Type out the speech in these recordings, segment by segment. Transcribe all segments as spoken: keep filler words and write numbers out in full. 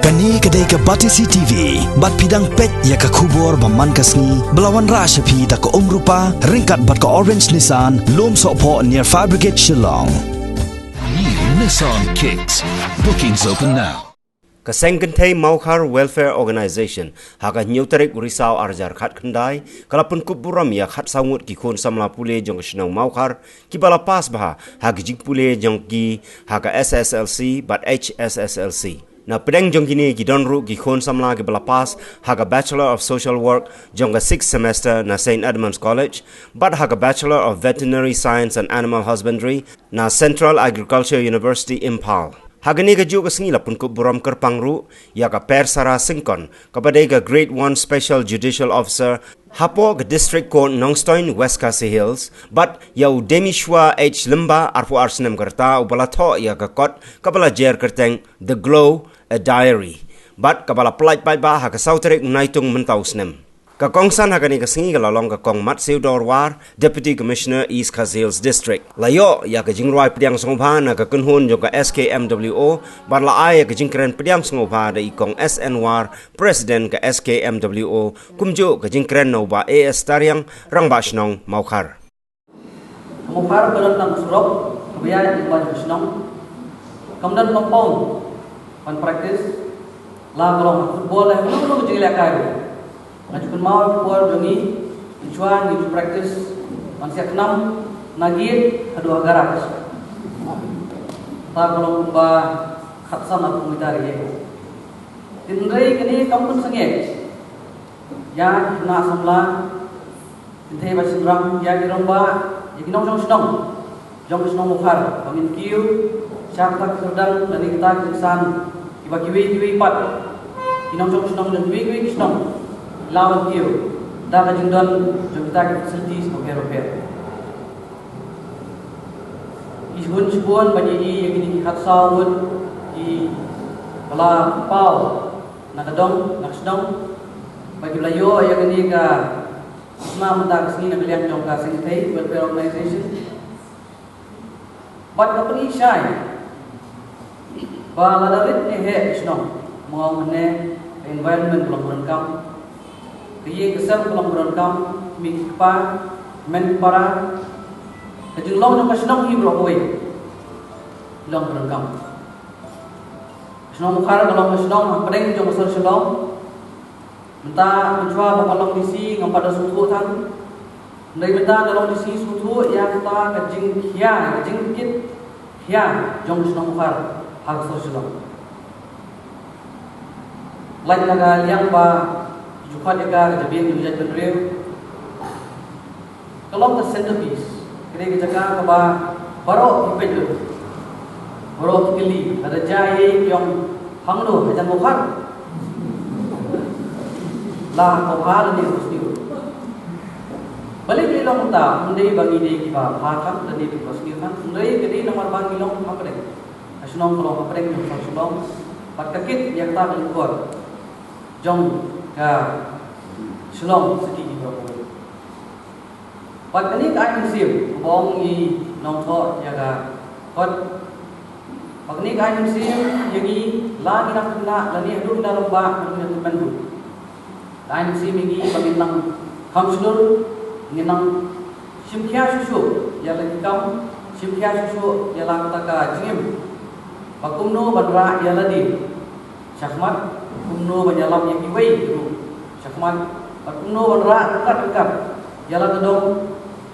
Kane ka dei ka Batesi T V, bad phi dang peit ïa ka khubor ba man ka sngi, ba la wanrah sha phi da ka Umrupa, ryngkat bad ka Orange Nissan, Lum Sohphoh near Fire Brigade Shillong. New Nissan Kicks. Bookings open now. Ka Seng Kynthei Mawkhar Welfare Organization, ha ka hynñiew tarik u Risaw ar hajar khatkhyndai, ka la pynkup burom ïa khatsaw ngut ki khun samla pule jong ka shnong Mawkhar, kiba la pass bha ha ki jingpule jong ki ha ka S S L C bad H S S L C. Na pdeng jong kine ki don ruh ki khun samla kiba la pass ha ka Bachelor of Social Work jong ka sixth semester na Saint Edmund's College, bad ha ka Bachelor of Veterinary Science and Animal Husbandry na Central Agriculture University Imphal. Ha kane kajuh ka sngi la pynkup burom kyrpang ruh ïa ka Persara Syngkon, kaba dei ka Grade One Special Judicial Officer hapoh ka District Court Nongstoiñ, West Khasi Hills, bad ïa u Demishwa H Lymba, arphew ar snem ka rta, uba la thoh ïa ka kot kaba la jer kyrteng The Glow, A Diary, bad kaba la pyllait paidbah ha ka saw tarik u Naitung mynta u snem. Ka kongsan ha kane ka sngi ka la long ka Kong Matseu Dorwar, Deputy Commissioner, East Khasi Hills District. La ïoh ïa ka jingrwai pdiang sngewbha na ka kynhun jong ka S K M W O, bad la ai ïa ka jingkren pdiang sngewbha da i Kong S N War, President ka S K M W O, kumjuh ka jingkren na u Bah A S Tariang, Rangbah Shnong Mawkhar. Ka Mawkhar ka don tang ka surok kaba ïaid lyngba jong ka shnong. Kam don compound ban practice, la ka long football, eh, kano kano ka jingïalehkai ruh. Nga ju kynmaw ki por jong ngi, ngi shuwa ngi ju practice ban siat khnam na gate haduh ha garage. Ta ka long kumba khatsan arphew meter ïa. Hynrei kane kam pynsangeh ïa ki khynnah samla, kynthei bad shynrang, ïa ki rangbah, ïa ki nongshong shnong jong ka shnong Mawkhar, ba ngin kiew sha kata ka kyrdan lane kata ka kongsan, kiba kiwei kiwei pat ki nongshong shnong jong kiwei kiwei ki shnong la wan kiew da ka jingdon jong kita ki facilities bapher bapher. Ki hun shibun ba ngi ïohi ïa kine ki khatsaw ngut kiba la paw na ka dong, na ka shnong, ba ki la ïoh ïa kane ka khusnam mynta ka sngi na ka liang jong ka Seng Kynthei Welfare Organization. Bad nga pyni shai ba lada rit ne heh ka shnong, ma nga ong hangne, ka environment ka long ba donkam, ka ïing ka sem ka long ba donkam, kmie ki kpa, hynmen ki para, ka jinglong jong ka shnong hi baroh kawei ka long ba donkam. Ka shnong Mawkhar ka long ka shnong hapdeng jong ka sor Shillong. Mynta mynshuwa ba nga long D C ngam pat da sngewthuh than. Hynrei mynta nga long D C sngewthuh ïa kata ka jingkhia, ka jingkit khia jong ka shnong Mawkhar ha ka sor Shillong. Lait na ka liang ba ki ju khot ïa ka ka jabieng jong ka jaitbynriew. Ka long ka centerpiece, ka dei ka jaka kaba baroh ki peit lut, baroh ki kylli, lada jia ei ki ong hangno, hajan Mawkhar? La ha Mawkhar ne ha Sniewbhalang? Balei, balei long kumta? Ym dei ba ngi dei kiba bha than lane kiba sniew than, hynrei ka dei namar ba ngi long hapdeng, ka shnong ka long hapdeng jong ka sor Shillong, bad ka kit ïa kata ka lynti jong ka Shillong sha ki baroh. Bad kane ka ai mynsiem, kaba ong i nongthoh ïa ka kot, bad kane ka ai mynsiem ïa ngi, la ngi nang khynnah lane haduh ngi nang rangbah, haduh ngi nang tymmen ruh. Ka ai mynsiem ïa ngi ba ngin nang kham shlur, ngin nang shim khia shuh shuh ïa la ki kam, shim khia shuh shuh ïa la kata ka jingim, ba kumno ban rah ïa lade shakhmat, kumno ban ïalam ïa kiwei ruh shakhmat, bad kumno ban rah ryngkat ryngkat ïa la ka dong,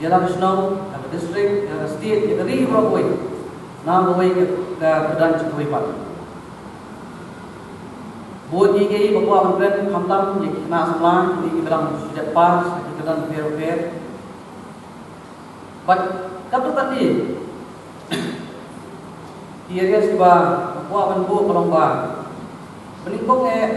ïa la ka shnong, ïa la ka district, ïa la ka state, ïa ka ri baroh kawei, na kawei ka, ka kyrdan sha kawei pat. Bun kiei kiei ba kwah ban kren, khamtam ïa ki khynnah samla, kine kiba dang shu jot pass ha ki kyrdan bapher bapher. Bad katto katne ki areas kiba kwah ban buh ka long ba, ba nyngkong eh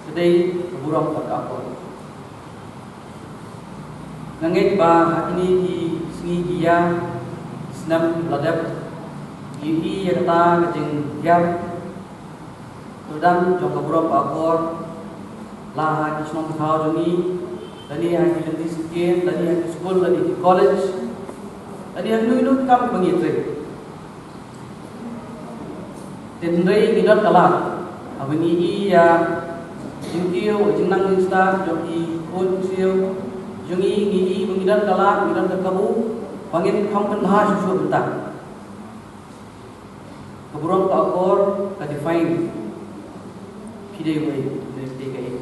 ka dei ka burom bad ka akor. Nga ngeit ba ha kine ki sngi ki ïa, snem kiba la dep, ngi ïohi ïa kata ka jinghiar kyrdan jong ka burom ka akor, la ha ki shnong ki thaw jong ngi, lane ha ki lynti syngkien, lane ha ki skul, lane ki college, lane ha kino kino ki kam kiba ngi trei. Hynrei ngi don ka lad, haba ngi ïohi ïa jingkiew, jingnang jingstad jong ki khun ksiew jong ngi, ngi ïohi ba ngi don ka lad, ngi don ka kabu ba ngin kham pynbha shuh shuh mynta. Ka burom ka akor ka define phi dei uei, phi dei kaei.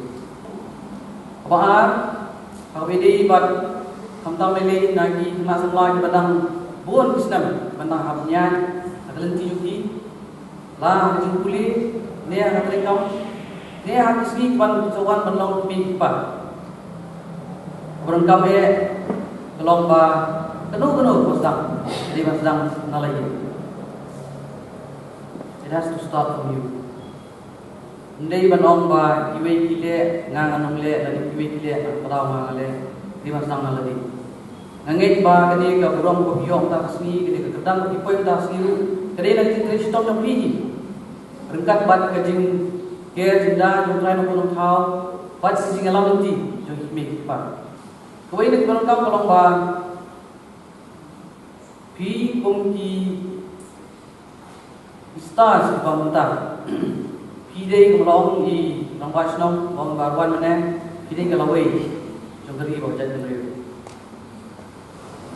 Kaba ar, haba ïadei bad khamtam lei lei na ki khynnah samla kiba dang bun ki snem, kiba dang hap ñiah ha ka lynti jong ki, la ha ka jingpule ne ha ka treikam ne ha ki sngi kiban sa wan ban long ki mei ki kpa. Kaba donkam eh ka long ba kano kano kaba sdang, ka dei ban sdang na la ïing. It has to start from you. Ym dei ban ong ba iwei ki leh nga ngan ym leh, lane iwei ki leh nga, ka daw nga nga leh. Dei ban sdang na lade. Nga ngeit ba kane ka burom ba phi ïoh mynta ka sngi, kane ka kyrdan ba phi poi mynta ka sngi ruh, ka dei na ka jingtrei shitom jong phi hi. Ryngkat bad ka jingker jingda jong U Trai Nongpynlong Thaw bad ka jingïalam lynti jong ki kmie ki kpa. Kawei na kiba donkam ka long ba phi kum ki stars kiba mynta, phi dei, kumba la ong i rangbah shnong, kumba la wan mynne, phi dei ka lawei jong ka ri bad ka jaitbynriew.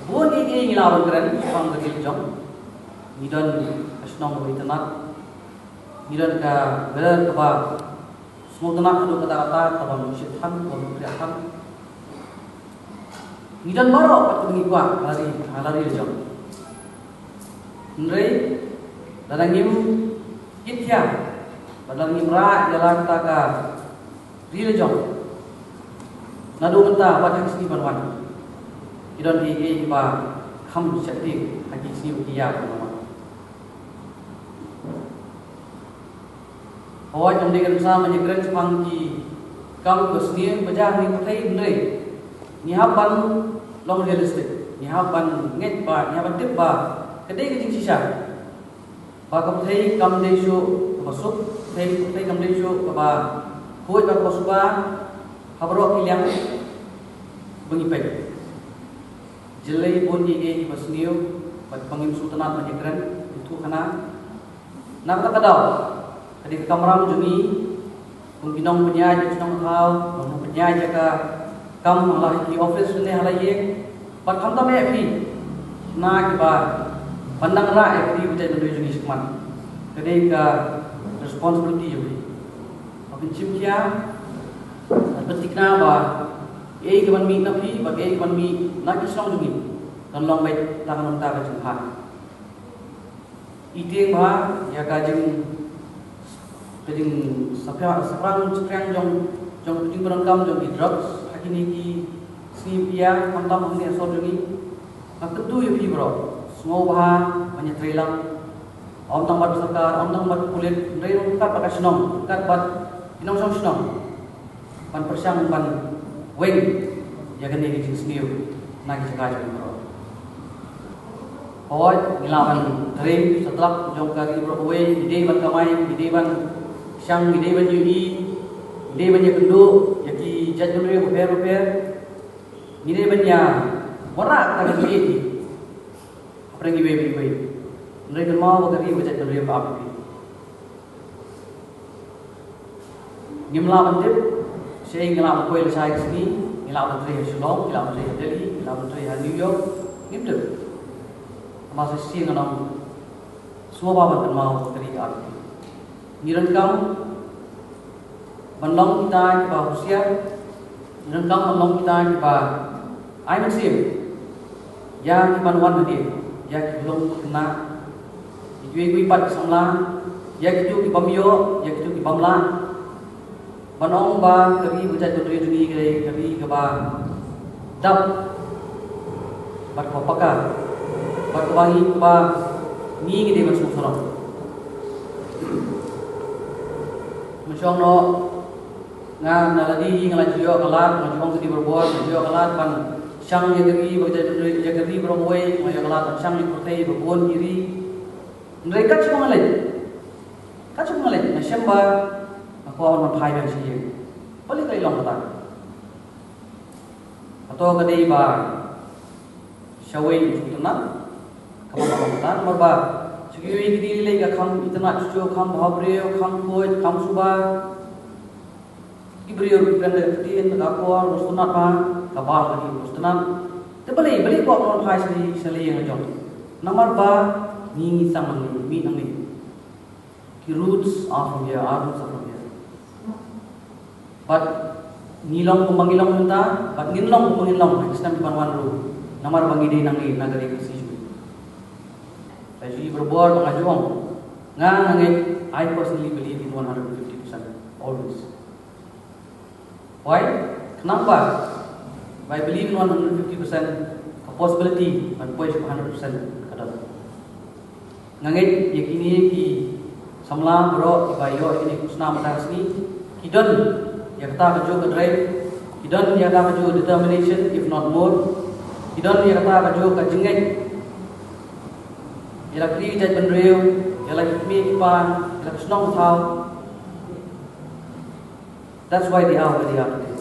Bun kiei kiei ngi lah ban kren shaphang ka ri la jong. Ngi don ka shnong kaba itynnat, ngi don ka weather kaba sngewtynnat haduh katta katta, kaba mynshitom than, kaba mynkhreh than. Ngi don baroh pat kaba ngi kwah ha la ri, ha la ri la jong. Hynrei lada ngim kit khia bad lada ngim rah ïa la kata ka ri la jong naduh mynta bad ha ki sngi ban wan, ki don kiei kiei kiba kham sheptieng ha ki sngi bad ki ïar ban wan. Hooid, ym dei kaba sah ban ïakren shaphang ki kam ba sniew ba jia ha kane ka pyrthei, hynrei ngi hap ban long realistic, ngi hap ban ngeit ba, ngi hap ban tip ba ka dei ka jingshisha ba ka pyrthei kam dei shuh kaba suk, ka pyrthei, ka pyrthei kam dei shuh kaba khuid bad kaba suba ha baroh ki liang ba ngi peit. Jyllei bun kiei kiei kiba sniew bad ba ngim sngewtynnat ban ïakren, ïathuh khana. Na kata ka daw, ka dei ka kamram jong ngi kum ki nongpynïaid jong ka shnong ka thaw, nongpynïaid jong ka kam ha la ki office ne ha la ïing, bad khamtam eh phi, na kiba ban nang rah ïa ka ri bad ka jaitbynriew jong ngi shakhmat. Ka dei ka responsibility jong phi. Ba phin shim khia bad pynthikna ba kaei kaban mih na phi bad kaei kaban mih na ki shnong jong ngi kan long beit tang na ka bynta ka jingpynbha. Ïa tieng bha ïa ka jing, ka jingsaphriang, saphriang saphriang jong, jong ka jingpyndonkam jong ki drugs ha kine ki sngi, ïa khamtam hangne ha sor jong ngi. Nga kyntu ïa phi baroh, sngewbha ban ïatrei lang. Ym tang bad sorkar, ym tang bad pulit, hynrei ruh ryngkat bad ka shnong, ryngkat bad ki nongshong shnong, ban pyrshang ban weng ïa kane ka jingsniew na ki jaka jong ngi baroh. Hooid, ngi lah ban trei satlak jong ka ri baroh kawei, ngi dei ban kamai, ngi dei ban shang, ngi dei ban ïohi, ngi dei ban ïakynduh ïa ki jaitbynriew bapher bapher, ngi dei ban ïa wanrah tang ïa ki hapdeng iwei pa iwei. Hynrei kynmaw ba ka ri bad ka jaitbynriew ka ap ïa phi. Ngim lah ban tip shaei ngi lah ban poi lashai ka sngi, ngi lah ban trei ha Shillong, ngi lah ban trei ha Delhi, ngi lah ban trei ha New York, ngim tip. Tangba sa shisien ngan ong, sngewbha ban kynmaw ba ka ri ka ap ïa phi. Ngi donkam ban long kita kiba husiar, ngi donkam ban long kita kiba ai mynsiem ïa ki ban wan hadien, ïa ki khyllung khynnah, ïa kiwei kiwei pat ki samla, ïa kito ki bym ïoh, ïa kito ki bym lah. Ban ong ba ka ri bad ka jaitbynriew jong ngi ka dei ka ri kaba dap bad kaba paka bad kaba ngi, kaba ngi, ngi dei ban sngewsarong. Mynshuwa nga na lade hi nga la ju ïoh ka lad, nga ju ong kane barabor, nga ju ïoh ka lad ban shang ïa ka ri bad ka jaitbynriew, ïa ka ri baroh kawei, nga ïoh ka lad ban shang ïa ka pyrthei ba bun ki ri. Hynrei kat shaba nga leit, kat shaba nga leit, nga shem ba nga kwah ban phai biang sha ïing. Balei ka long kata? Hato ka dei ba shawei u sngewtynnat? Kaba long kata namar ba Ki ïohi ki dei lei ka kham itynnad, shuh shuh kham bhabriew, kham khuid, kham suba. Ki briew ruh ki kren da ka ktien, da ka akor, ruh sngewtynnat ba ka bar ka dei ruh sngewtynnat. Te balei, balei kwah ban phai sha lei, sha lei ïa la jong? Namar ba ngi, ngi sdang nangne, mih nangne. Ki roots are from here, our roots are from here. But ngi long kumba ngi long mynta, but ngin long kumba ngin long ha ki snem kiban wan ruh. Namar ba ngi dei nangne na ka ri Khasi jong ngi. Sa shu barabor ba nga ju ong, nga, nga ngeit, I personally believe in one hundred fifty percent always. Why? Khnang ba, ba I believe in one hundred fifty percent, ka possibility ban poi sha one hundred percent ka don. Nga ngeit ïa kine ki samla baroh kiba ïoh ïa kine ki khusnam mynta ka sngi, ki don ïa kata kajuh ka drive, ki don ïa kata kajuh determination, if not more, ki don ïa kata kajuh ka jingngeit ïa la ka ri ka jaitbynriew, ïa la ki kmie ki kpa, ïa la ka shnong ka thaw. That's why they are where they are today.